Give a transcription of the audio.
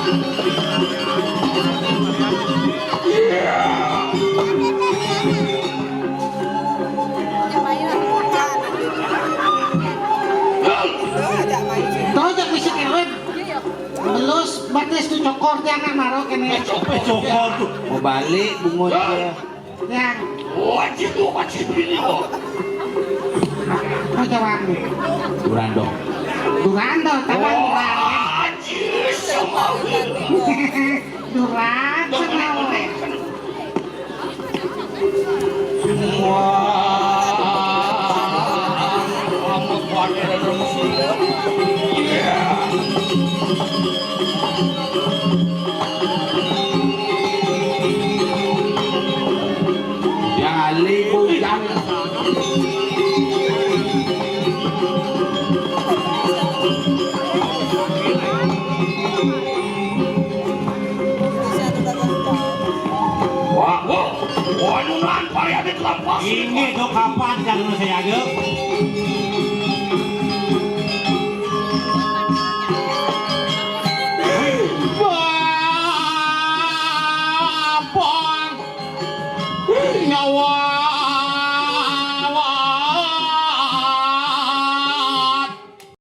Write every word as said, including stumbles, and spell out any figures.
Tuh, jak bisi kirim. Belus, batis tuh cokor tiang nak maro kéné. Eh, cokor tuh. Mau balik, bungut dia. Yang. Wajib tuh, wajib ini, oh. Apa jawab? Durando. Durando, taman Durando. Wajib sama. Durando, sama. Ya, libur jangan. Wah, wah, wah, nunan, parian di kelampas. Inggih, dok, kapan, jangan saya aja. Wah, apa? Nyawa.